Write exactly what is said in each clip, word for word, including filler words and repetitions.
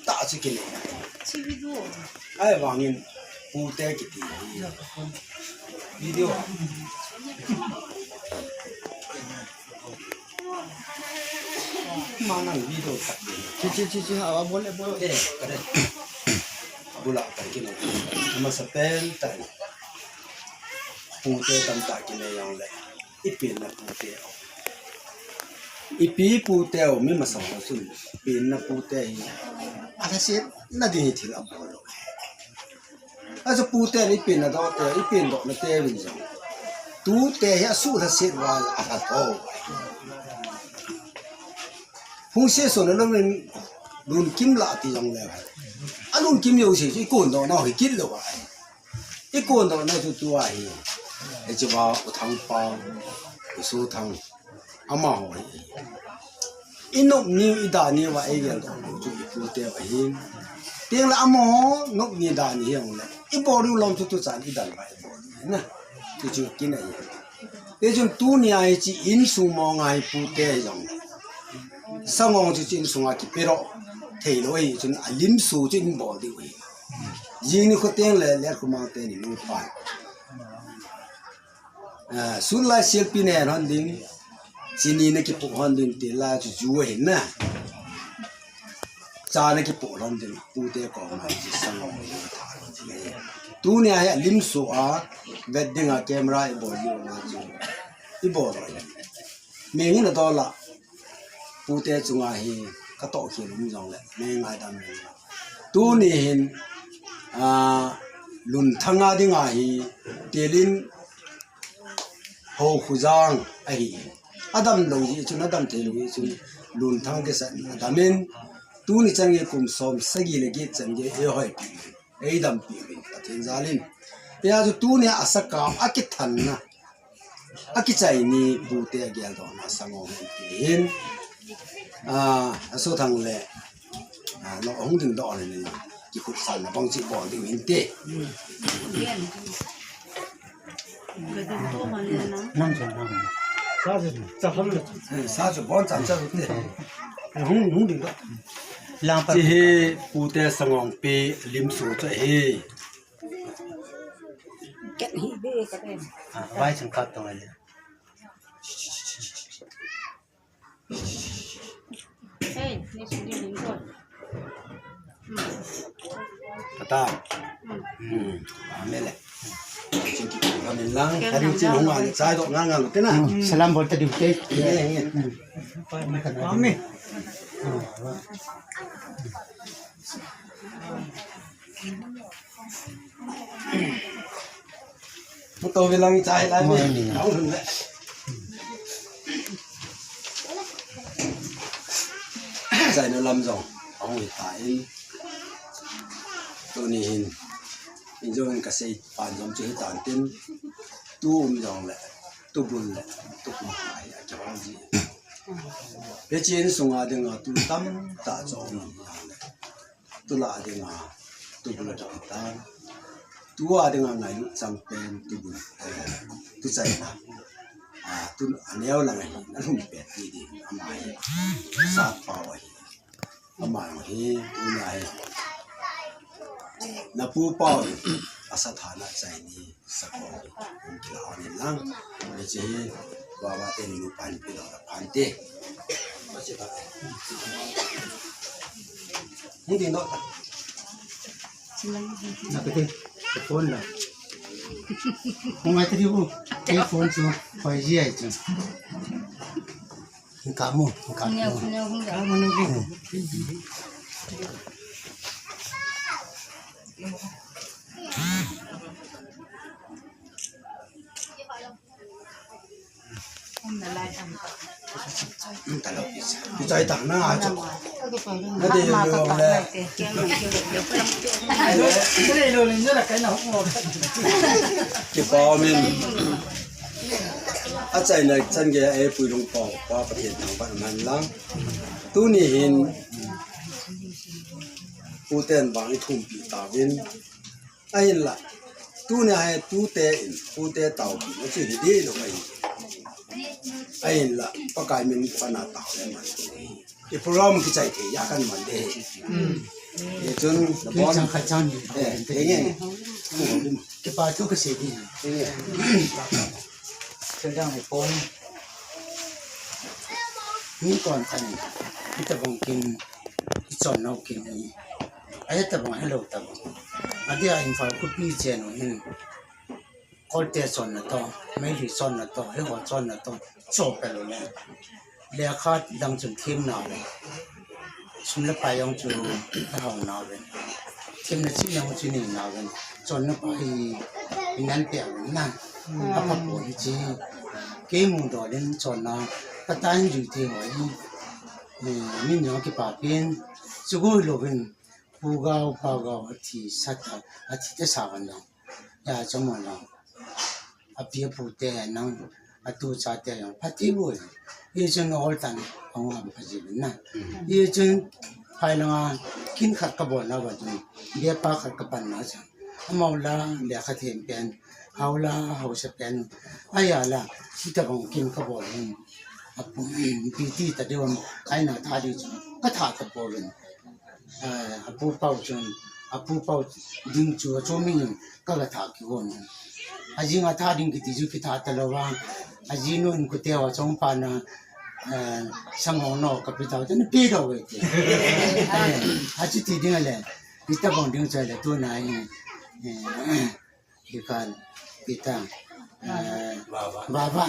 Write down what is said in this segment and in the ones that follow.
tah chu kinei. Ahivangin pute kiti hi video. Manang video khat ding. Chi, chi, chi, chi, ha, abol, abol. Eh, kare. Abula kare kinei. Amasapen tah in pute tamtah kinei jongle, ipenna pute u, ipi pute u, mi masang ho chun ipenna pute hi alhasetna ding hi thil abol lou. Achu pute in ipenna doh te, ipendohna te uvin jong, tute hi asuhlhaset uva alha lou. Hung sesona louvin lunkim lah ti jongle, alunkim jouse chu ikondoh nau hi kit lou ahi. Ikondoh nau chu tua hi, hiche va U Thangpa, U Sothang, amaho hi, inop niu, idah niuva eigeldoh nau chu ipute u ahin. Tengle amaho nop ni dah ni hijongle, ibol diu lom chu tuchan idan uva ibol diu ahi na. Chuchu kinei. Hichun tunia hiche insung monga hi pute hijongle, sangon chu hiche insunga kipedoh theilou ahi chun alimso chu ibol diu ahi. Jing nikho tengle, Letkhu mang teni nupa, ah, sunlai selpi neh hon ding, chini nakipoh hon ding tila chu ju ahi na. Cha nakipoh lhon ding, pute koma chu sangon hi tha lhon ding ahi. Tunia hi alimso a vet dinga camera ibol diu na chu ibol lou ahi. Mihing in adol a, pute chunga hi katoh khel um jongle, mi ngaidam in. Tuni hin, ah, Lunthang a dinga hi, Telin Houkhujang ahi. Adam lou jeh chun, adam thei lou jeh chun, Lunthang kisah in adam in, tuni chan gei kum som sagi le get chan gei eihoipi uvin, eidampi uvin, Pathen jal in. Hijeh chun tunia asakap, akithanna, akichai ni pute ageldohna sangon ahin ti hin, ah, U Sothang le, ah, lo hung dingdoh le ni, kikhutsanna bang chu bol diu hinte. Nam sa nam. Sa chu, sa ham le. Eh, sa chu bon chan cha te. Hung, hung dingdoh. Lang pa. Hiche hi pute sangon pi limso chu ahi. Ken hi be ka te. Ah, vai chang kap tong le. Hey, ni su ni ni ko. Hmm. Kata. Hmm. Hmm. Amele. Chin ki ko ni lang. Ken tadi lang chin lang hung lang. Ani chai doh ngang ngang te na. Hmm. Salam bol ta diu te. Ye, ye. Hmm. Amen. Hmm. Muto bilang chai lai. Mo ni. Au hun le. Chai no lam jong. Au hi ta in. Tuni hin. In jong in kasei pan jong chu hi tan tin. Tu um jong le. Tu bul le. Tu kum ai a jong ji. Hiche insunga dinga tu tamtah chu um le. Tulai dinga, tubul adang tan. Tua dinga ngailut chang pen tubul, eh, tuchaina. Ah, tu aneo lang ahi, nalhum pet ni ding, ama hi. Sat pau ahi. Ama hi, tuna hi. Napu pau hi, asa thana chai ni. Sakol, hung kila anin lang. Hiche hi, baba teni nupa hin pila la phante. Hung ding doh ta. Na kete, ke phone la. Hung ai tadi bu, ke phone chu, five G ai chu. Kamu, kamu. Kichai tah na chu. Na de yo le. Kipa min. Achaina chan gei a eipui lung pau, Pa Pathen thangvah man lang. Tuni hin, puten vang ithumpi tauvin. Ahinla, tuni a hi tute in, tute taopi na chu hi dih lou ahi. Ahinla, Pakai min pana tao le man. I program kichai thei a kan man de. Ye chun, kei chang khat chang ni. Eh, eh, eh. Kipa thu kasei ding. Eh. Thil dang hi pon. Mi kon khat in, hitabang kin, ichon nau kin hi. Ahitabang helou tabang. Adia Imphal khopi chen u hin. Kolte chonna toh, Meitei chonna toh, eiho chonna toh, cho peh lou le. Lekha dang chun themna le. Sum le pai jong chu ahao nau le. Themna chih jong chu nei nau le. Chonna pa hi inan peh le na. Apha poi hiche. Kei mudol in chonna. Kata in jui thei ho hi. Eh, min jong kipa pen. Chu goi lou vin. Pu gao, pa gao, athi sat a, athi te sa kan jong. Ya, chomon lo. Api apu te nang, atu cha te jong, phat thei bou. Hichun ol tan, ahung ham pha ji na. Hichun, phai langa, kin khat kabol na ba chun, bia pa khat kapan na chun. Amau la, lekha them pen, hao la, haosa pen. Aya la, hitabang kin kabol hin. Apu, piti ta deu am, kaina tha di chun, katha kabol hin. Eh, apu pau chun, apu pau ding chu, chu mi in, ka, katha kivon. Ajing atha ding kiti chu kitha talou va. Ajinu in kute ho chong pa na, eh, sangong no kapi tau, chun pe dou ve ti. Eh, achuti ding le, hitabang ding chu le, tuna hi, eh, Ikan, ita, eh, vava,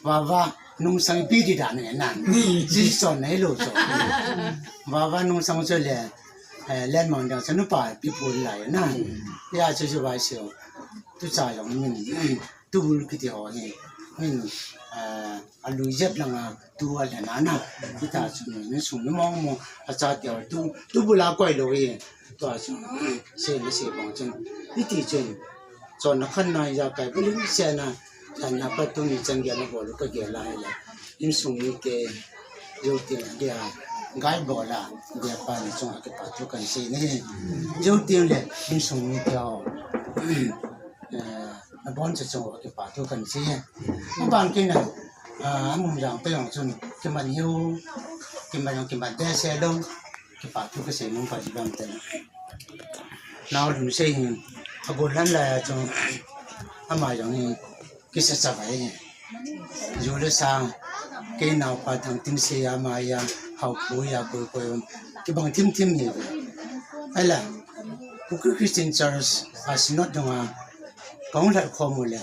vava, nungsang ipi ding dan na. Ji chon nei lou chon. Vava nungsang chu le, eh, lenmang dang chu nupa pi pu lai na. Ya chu chu vai siu. Tu cha jong min, tu bul kiti ho hi. Min, eh, alui jep langa, tu a le na na. Ita chu min sung mong mong, acha ti ho. Tu, tu bul a koi lou hi. Tua chun, sei le sei bang chun, iti chun, chonna khanna ijakai bulin sena, chonna pa tuni chan gel na bol ka gel a hile. Insung mite, jou tin dia, gai bol a, dia pa ni chunga kipa thu kan sei ne. Jou tin le, insung mite ho. Eh, nabon cha chunga kipa thu kan sei. Aban kina, ah, amun jang pe jong chun, kiman hiu, kiman jong kiman behseh lou. Kipa thu kasei nom pa ji bang ten. Nao lhun sei hin, abul lhan lai a chu, ama jong hi, kisa cha vai. Ju le sa, kei nao pa thang tin sei ama ya, hao pu ya, koi koi, kibang thim thim hi. Aila, Kuki Christian Church, a Synod dong a, kong lhat khom u le,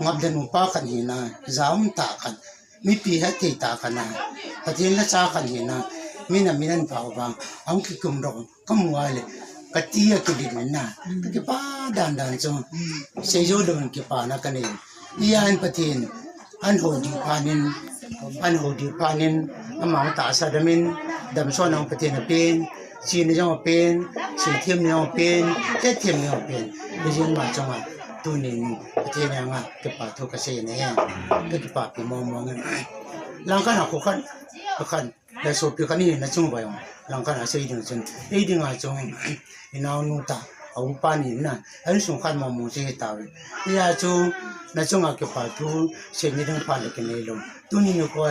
ngap den u pa khat hi na, ja um ta khat, Mipi hethei ta khat na, Pathen la cha khat hina, min a min an pha uva, ahung kikum dong, kamu a le, kati a kidin na, kakipa dan dan chu, seijou lou in kipana kanei. Ijeh in Pathen, an hou ding phat in, an hou ding phat in, ama tahsa dam in, damsot na Pathen apen, chena jong apen, seithem na jong apen, hetthem na jong apen. Hijeh in ama chunga, tunin Pathen henga, kipa thu kasei ne. Kakipapi mong mong e. Langkhat a kho khat, khat, le sopi khat ni na chung vai ong. Langkhat a sei ding chun, ei ding a chung, inaonu ta, a upa ni na, a insung khat mong mong sei tave. Hijeh chun, na chunga kipa thu, sei ni ding phat le kinei lou. Tuni nikho,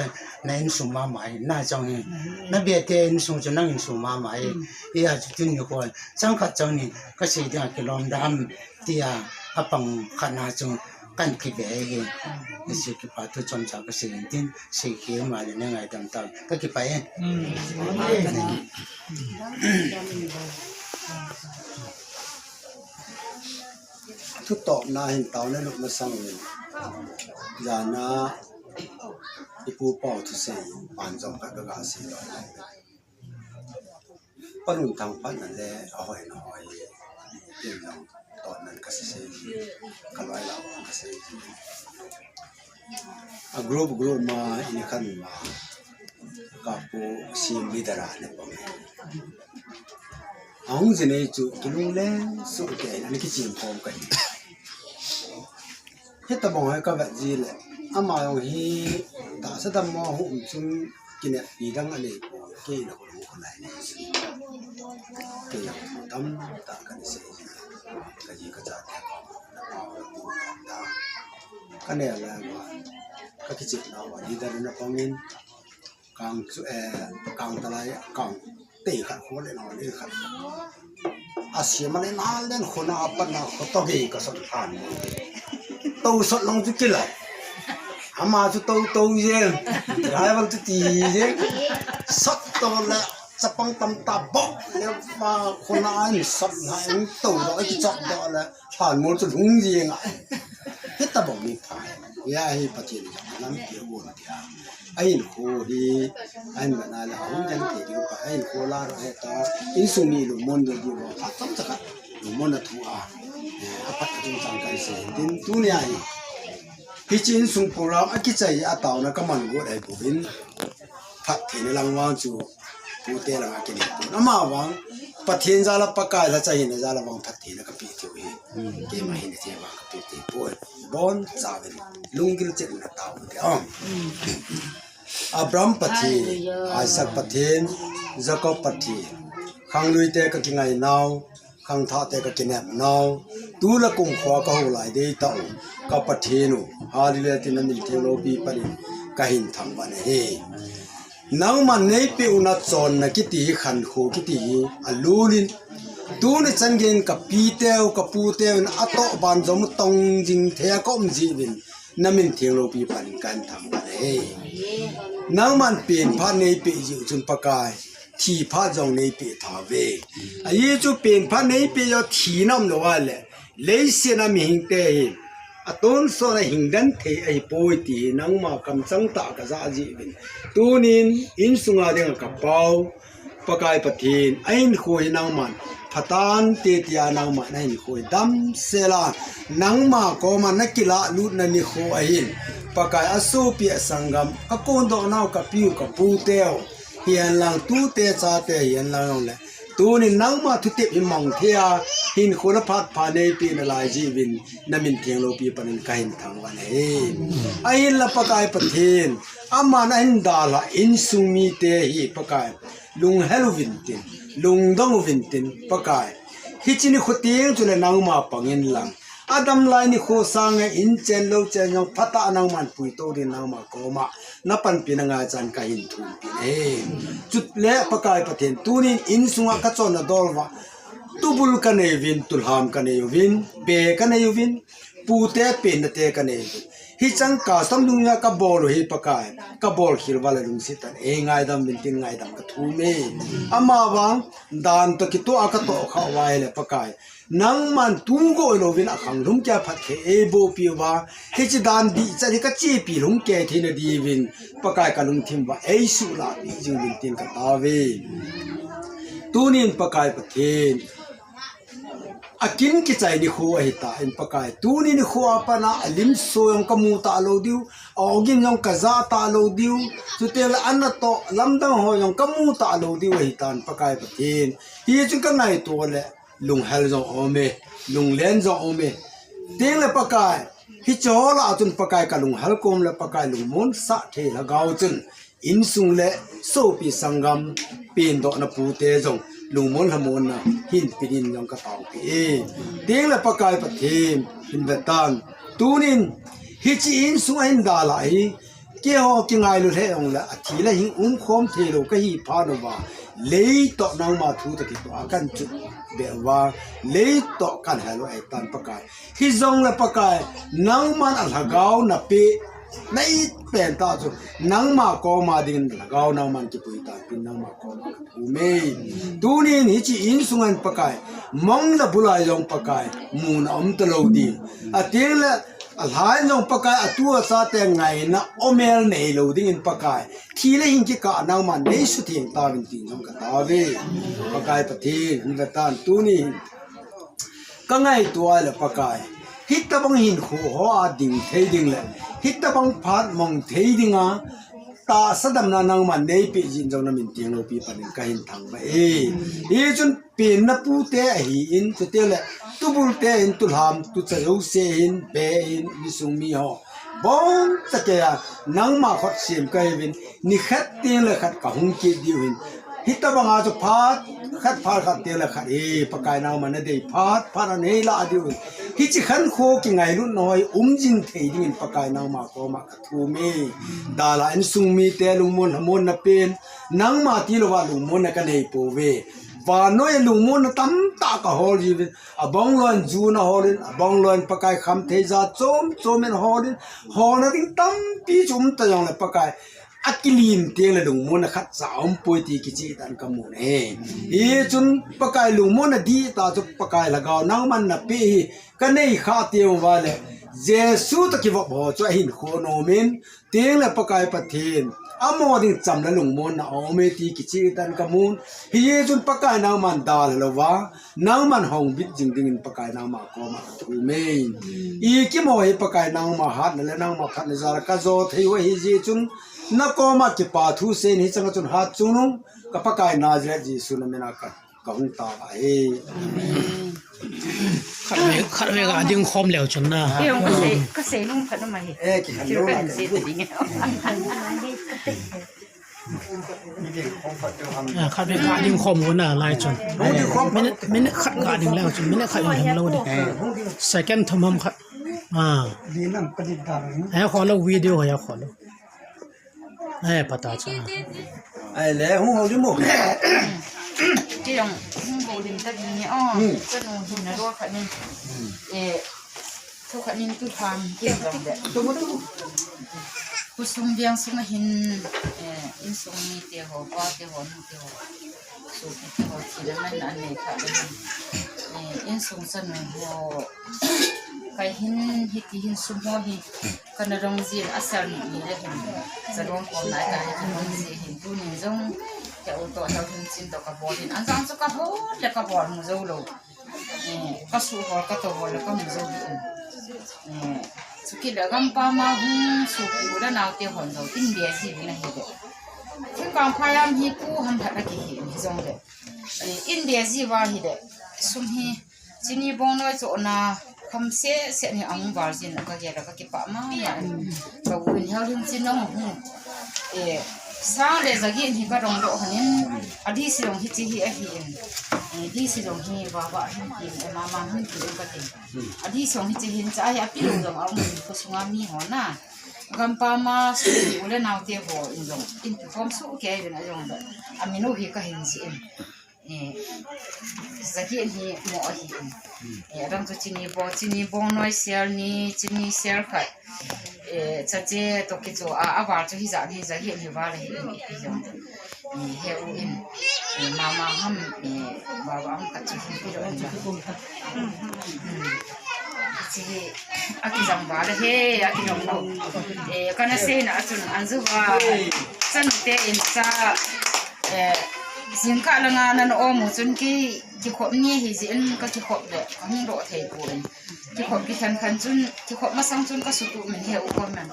na insung mama hi, na chang hi. Na bia te insung chu nang insung mama hi. Hijeh chun tuni nikho, chang khat chang ni, kasei ding a kilom dam. Tia, apang khat na chu kan kive hi. Hiche kipa thu chomcha kasei in tin, sei kit ma le na ngaidam tau. Kakipa e. Thutohna hin taona lut masang in. Jana ipu pau thusei pan jong khat kaga sei lou. Panun thang pan na le ahoi na hoi. Tin jong tohnan kasei sei. Kaloi la kasei sei. A group group ma ini khan ma. Kapu sim leader a ne pang. Ahung jin ei chu kilungleng suh kei in ana kichim khom kahi. Hitabang hoi kavet ji le. Ama jong hi tahsa dam mo hu um chun kineppi dang anei poi. Kei na kholung kholai nei. Kei jong tamtah kana sei ji. Kaji kacha te koma. Kanei le ma. Kakichep nau va leader na pang in. Kang chu, eh, kang talai, kang. tei khat kho le nau le khat. A sia ma le na le khona a pat na kho to ge ka sot khan. Tou sot long chu kila. Ama chu tou tou je. Driver chu ti je. Sot to le chapang tam ta bo. Le ma khona a ni sot na in tou do ki chok do le. Thanmol chu lhung jeng a. Hita bou ni pha. Ya hi Pathen jong lam pi a bon tia. A hinkho hi, a hin bana le, a hung jang te diu pa, a hinkho la ro he ta. Insung mi lungmon do diu pa, tam ta ka. Lungmon a thu a. Eh, a pat a chung chang kai se. Tin tunia hi. Hichi insung program a kichai a tauna ka man got ai pu bin. Phattheina lang vang chu pute lang a kinei pon. Ama vang, Pathen jal a Pakai la chahina jal a vang phattheina ka pe thei u hi. Keima hin che vang ka pe thei poi. Bon chauvin, lunggil chet na tao te om. Abraham Pathen, Isaac Pathen, Jacob Pathen. Khanglui te ka kingai nau, khangthah te ka kinep nau, tu le kum khua ka ho lai dei tau, ka Pathen u, Hallelujah tin na min theng loupi panin ka hin thangvah na hi. Nangman neipeh u na chonna kiti hi khankho kiti hi a lulin, tuni chan geiyin ka piteu, ka puteu in a toh ban jom tong jing thei a ka um jeh uvin, na min theng loupi panin ka hin thangvah na hi. Nangman pen phat neipeh jeh u chun Pakai, thi phat jong neipeh tha uve. Ahi chu pen phat neipeh jeh u thi nam lou a le, leiset a mihing te hi, a tonsot a hing den thei ahi poi ti hi nangma kamchang tah ka ja jeh uvin. Tunin, insung a ding a ka pau, Pakai Pathen, a hinkho hi nangman, pha tan te tia nangman, a hinkho hi damsel a, nangma koma na kilah lut na nikho ahin, Pakai a sopi a sanggam, ka kondoh nau ka piu ka puteu, hihen lang tute chate hihen lang le. Tunin nangma thutep hi mang thei a, hinkho na phat pha neipeh na lai jeh uvin, na min theng loupi panin ka hin thangvah na hi. Ahin la Pakai Pathen, aman a hin dalha insung mite hi Pakai, lunghel uvin tin, lungdong uvin tin, Pakai. Hichi nikho teng chule nangma pangin lang. Adam lai nikho sanga in chen lou chen jong phatah a nangman puito din nangma koma na panpina ngaichan ka hin thumpi e. Chule Pakai Pathen tunin insunga ka chonna dol uva. Tubul ka nei uvin, tulham ka nei uvin, be ka nei uvin, pute penna te ka nei uvin. Hichang ka samdung a ka bol u hi Pakai, ka bol khel uva le lungset tah in ei ngaidam uvin tin ngaidam ka thum e. Amavang dan toh kitoh a ka tohkhah uva ahile Pakai. Nangman tugoi louvin akhang lhumkeiya phatthei eiboh peh uva, hiche dan dihchet hi ka chepi lhumkei theina diuvin, Pakai ka lungthim uva eisuh lahpeh jing uvin tin ka tao uve. Tunin Pakai Pathen, akin kichai nikho ahitan Pakai, tuni nikho a pat a alim so jong ka mu talou diu, a ogin jong ka ja talou diu, chuteng le anatoh lamdang ho jong ka mu talou diu ahitan Pakai Pathen. Hichun ka ngaito le, lunghel jong aume, lunglen jong aume. Tengle Pakai, hiche ho lah a chun Pakai ka lunghel kom le Pakai lungmonsah thei lhagao chun, insung le sopi sanggam, pendohna pute jong, lungmon lhamonna, hinpin in jong ka taopeh e. Tengle Pakai Pathen, hin vetan. Tunin, hiche insung a hin dalha hi, keiho kingailu lheh jongle, athi le hing umkhom theilou kahi phat uva, lei toh nangma thu toh kitoh a kan chutbeh uva, lei toh kan hel u ahitan Pakai. Hijongle Pakai, nangman alhagao napeh, na it pen tah chu, nangma koma dingin lhagao nangman kipui tan tin nangma koma ka thum e. Tunin hiche insung a hin Pakai, mong le bulai jong Pakai, muna um talou din. Atengle, alhai jong Pakai, atu achate ngaina omel neilou dingin Pakai, thi le hing kikah nangman neisutheng tauvin tin jong ka tao uve. Pakai Pathen, hin vetan tunin. Ka ngaito a le Pakai, hitabang hinkho ho a ding thei ding le, hitabang phat mong thei dinga, tahsa damna nangman neipeh jeh in jong na min theng loupi panin ka hin thangvah e. Hichun penna pute ahin, chuteng le, tubul te hin, tulham, tucha jouse hin, be hin, insung mi ho. Boncha keiya, nangma khut sem kahiuvin, nikhat tengle khat kahung kit diu hin. Hitabanga chu phat khat, phat khat teng le khat hi Pakai nangma nadei phat phat a neilah diu. Hiche khankho kingailutna ho hi umjing thei dingin Pakai nangma koma kathum e. Dalha insung mite lungmon lhamonna pen, nangma tilouva lungmonna kanei pouve. Vannoi a lungmonna tamtah kahol jiuvin, abang loiyin jun aholin, abang loiyin Pakai khamthei jat chom chom in holin, holna ding tampi chu um ta jongle Pakai akilim teng le lungmonna khatcha aumpoi ti kicheh tah in kamun ahi. Hichun Pakai lungmonna dihtah chu Pakai Lhagao nangman napeh hi kanei khah teng uva le, Jesu toh kivop ho chu ahin khon umin, teng le Pakai Pathen, amaho ding cham le lungmonna aume ti kicheh tah in kamun. Hichun Pakai nangman dalha louva, nangman hongbit jing dingin Pakai nangma koma kathum e. Ikimu hi Pakai nangma hatna le nangma phatna jal a kajo thei u ahi jeh chun, nakoma kipa thu seiyin hicheng a chun hat chungnung, ka Pakai Nazareth Jesu namin a ka, kahung tao ahi. Khatvei, khatvei ga ding khom leu chun na. Kei jong kasei, kasei nung phat um ahi. Eh, kikhen lou. Kei jong kasei ta ding. Ah, khatvei ga ding khom u na lai chun. Minute, minute khat ga ding leu chun, minute khat in hem lou ding. Second thum ham khat. Ah. Eh, khol lou video, eh, khol lou. Eh, pata cha. Ai le, hung hol ding mo. Kei jong hung hol ding ta ding e, o. Hmm. Kanu hin na ro khat nin. Eh, thu khat nin tu tham, kei jong le. Tu mo tu. Khosung veng sung a hin, eh, insung mite ho, pate ho, nute ho. Sopi te ho, thina man anei kha le hin. Eh, insung chanu ho. Kei hin, hiti hin sum ho hi. Kana dong jin asal ni ni le hin. Sa dong ko na ka hin dong ji hin tunin jong. Ka u toh hel hin chin toh kabol hin. Anjang chu kabol le kabol mu jou lou. Eh, kasuh hol katoh hol le kamu jou hin. Eh, chukit le gampam a hung sopi u le naote hon jong. India ji vin ahi de. Thingkang phai am hi pu ham phat a kihi in hi jong le. Eh, India ji va hi de. Sum hi. Chini bongnoi chohna kham seh seh ni ahung val jin ka gel a ka kipah mama in. Ka u in hel hin chin nong hung. Eh, sang le jagi in hi ka dong doh hon in. A D C jong hiche hi ahi in. Eh, D C jong hi baba hin tin, eh, mama hin tin ka tin. A D C jong hiche hin cha hi a pilou jong a um in khosunga mi ho na. Gampam a sopi u le naote ho in jong. In kikhom soh kei vin a jong le. A min u hi ka hin ji in. Eh, jagi in hi mo ahi in. Eh, adang chu chini bo, chini bongnoi sel ni, chini sel khat. Eh, chache toh kicho a, a val chu hijat hi jagi in hi val ahi in, ipi jong. Eh, he u in. Eh, mama ham, eh, baba ham khat chu hi pi lo in la. Hmm. Chi hi, akijang val ahi, akijang lo. Eh, kana seina a chun, anju va, chanu te in cha, eh, jingkah langa nana om u chun kei, kikhop ni hi jeh in ka kikhop le, kahung doh thei poi. Kikhop kikhen khen chun, kikhop masang chun ka sutup min he u kom men.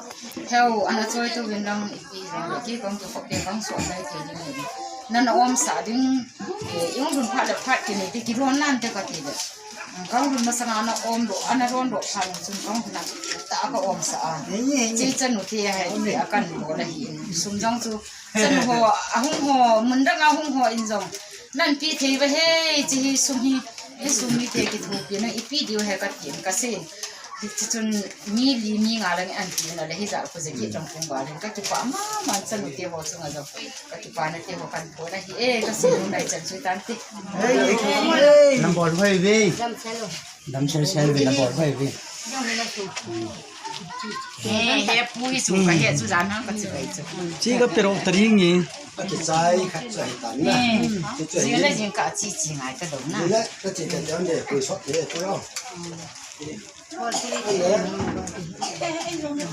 He u, ana choi tu vin lang ipi jong le, kei kong kikhop le kong so nai thei ding hin. Nana om sah ding, eh, i hung lhun phat le phat kinei te kilhon nan te ka ti le. Kong lhun masang ana om doh, ana lhon doh phat chun kong lhun a ta ka om sah a. Che chanu te he, a kan bol ahi in. Sum jong chu Chanu ho, ahung ho, mun dang ahung ho in jong. Nan pi thei uve, hiche hi sum hi, hi sum hi te kithopi na ipi diu he ka tin ka sei. Hiche chun mi li mi nga lang an ti na le hijat khu jeh kit jong kung ba len ka kipah mama chanu te ho chunga jong. Ka kipana te ho kan pho na hi e ka sei nung nai chan chu tan ti. Number five ve. Damsel sel ve na bol hoi ve. He, he pu hi chu ka he chu jan hang ka chu bai chu. Chi ka pero ta ring e. A kichai khat chu ahi tan na. He. Chu chu jing le ahi. Jing ka chi chi ngai ta dong na. Jing le ka chi ta dong de pui sot de tu lo.